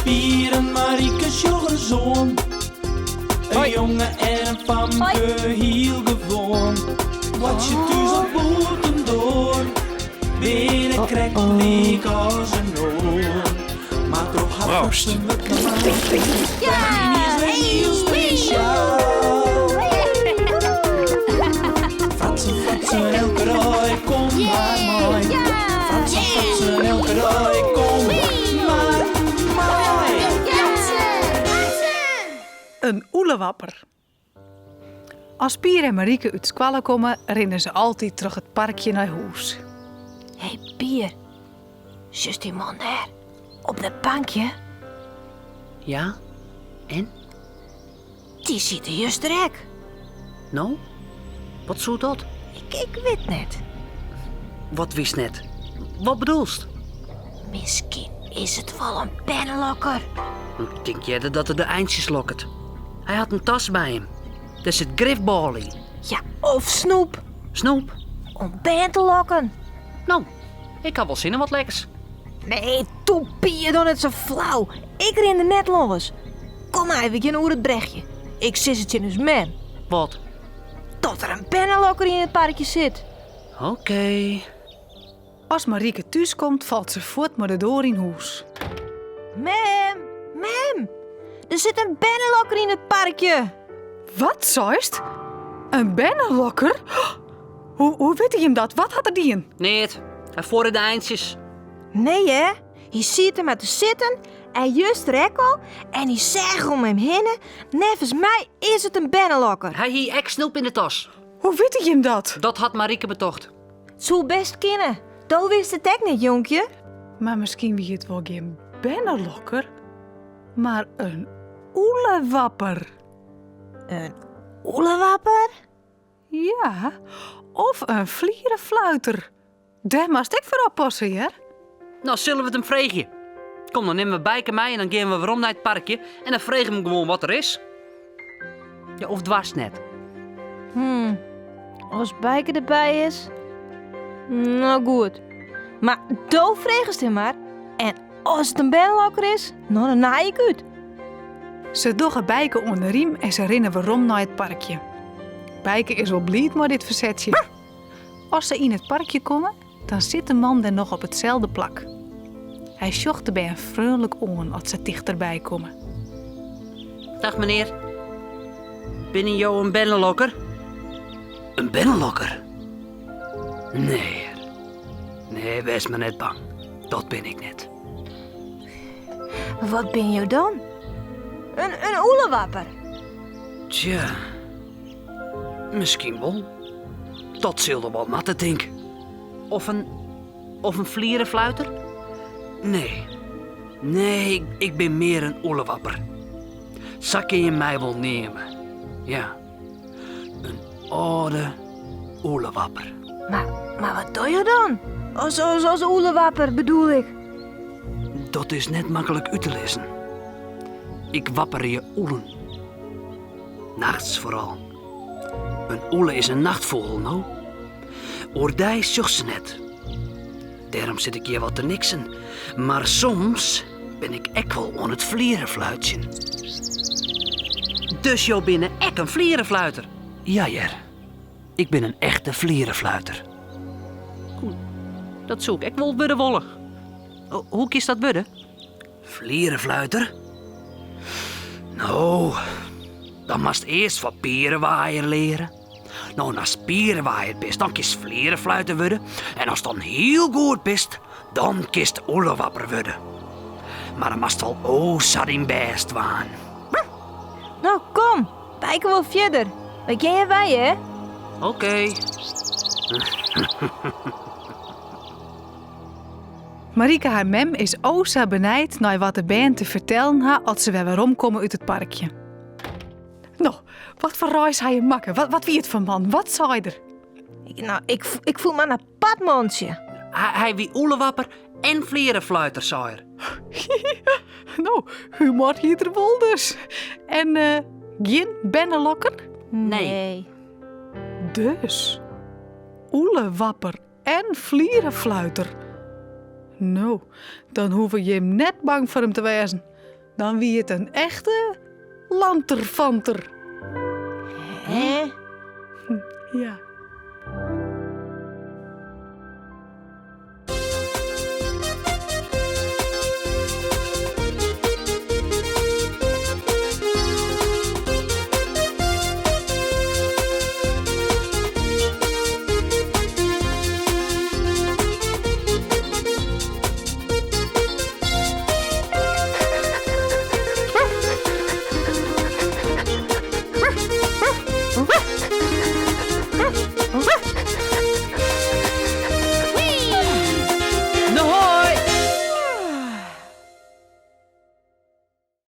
Pier en Marieke sjoch ris oan. In jonge en in famke, hiel gewoan. Boartsje thús of bûtendoar, binne krekt lyk as in oar. Mar troch har Proost. fratsen wurdt normaal. Is wer hiel spesjaal. Fratsen, fratsen, elke dei, kom mar mei. Fratsen, fratsen, elke dei, kom mar mei. In oelewapper. As Pier en Marieke út skoalle komme, rinne se altyd troch it parkje nei hûs. Hé Pier, sjochst dy man dêr op dat bankje? Ja, en? Dy siet der juster ek. No? Wat soe dat? Ik, ik wit net. Wat witst net? Wat bedoelst? Miskien is it wol in bernelokker. Ik tink earder dat er de eintsjes lokket. Hy hat in tas by him. Dêr sit grif bôle yn. Ja, of snoep. Snoep? Om bern te lokken. No, ik ha wol sin yn wat lekkers. Nee, toe Pier, doch net sa flau. Ik rin der net lâns. Kom mei, we gean oer it brechje. Ik sis it tsjin ús mem. Wat? Dat der in bernelokker yn it parkje sit. Oké. As Marieke thús komt, falt se fuort mei de doar yn hûs. Mem, mem, der sit in bernelokker yn it parkje. Wat seist? In bernelokker? Hoe, hoe witte jim dat? Wat hat er dien? Neat. Hy fuorre de eintsjes. Nee hè, hy siet der mar te sitten en juster ek al en hy seach om him hinne. Neffens my is it in bernelokker. Hy hie ek snoep yn de tas. Hoe witte jim dat? Dat hat Marieke betocht. Soe best kinne. Do wist it ek net, jonkje. Mar miskien wie it wol gjin bernelokker, mar in oelewapper. In oelewapper? Ja, of in flierefluiter. Dêr moatst ek foar oppasse, hear. No, sille we it him freegje? Kom, dan nimme we Bijke mei en dan gean we werom nei it parkje en dan freegje we him gewoan wat der is. Ja, of doarst net? Hmm, as Bijke derby is? No goed. Mar do fregest him mar en as it in bernelokker is, no dan naai ik út. Se dogge Bijke oan de riem en se rinne werom nei it parkje. Bijke is wol bliid mei dit fersetsje. As se yn it parkje komme, dan sit de man dêr noch op itselde plak. Hy sjocht de bern freonlik oan as se tichterby komme. Dag menear. Binne jo in bernelokker? In bernelokker? Nee, nee, wês mar net bang. Dat bin ik net. Wat bin jo dan? In, in oelewapper? Tsja, miskien wol. Dat sil der wol moatte, tink. Of in, of in flierefluiter? Nee, nee, ik bin mear in oelewapper. Sa kin je my wol neame. Ja, in âlde oelewapper. Mar, mar wat doch jo dan? As, as, as oelewapper bedoel ik. Dat is net maklik út te lizzen. Ik wapperje oelen. Nachts foaral. In oele is in nachtfûgel, no? Oerdei sjochst se net. Dêrom sit ik hjir wat te niksen. Mar soms bin ik ek wol oan it flierefluitsjen. Dus jo binne ek in flierefluiter? Ja hear, ik bin in echte flierefluiter. Dat soe ik ek wol wurde wolle. Hoe kinst dat wurde? Flierefluiter? No, dan moatst earst foar pierewaaier leare. No, en ast pierewaaier bist, dan kinst flierefluiter wurde. En ast dan hiel goed bist, dan kinst oelewapper wurde. Mar dan moatst wol o sa dyn bêst dwaan. No, kom, Bijke wol fierder. Wy gean hjir wei, hè? Oké. Marieke har mem is o sa benijd nei wat de bern te fertellen ha as se wer weromkomme út it parkje. No, wat foar reis ha je makke? Wat, wat wie it foar man? Wat sei er? No, ik, ik fûn mar in apart mantsje. Hy, hy wie oelewapper en flierefluiter, sei er. No, humor hie er wol dus. En uh, gjin bernelokker? Nee. Dus, oelewapper En flierefluiter. No, dan hoege jim net bang foar him te wêzen. Dan wie it in echte lanterfanter. Hè? Ja.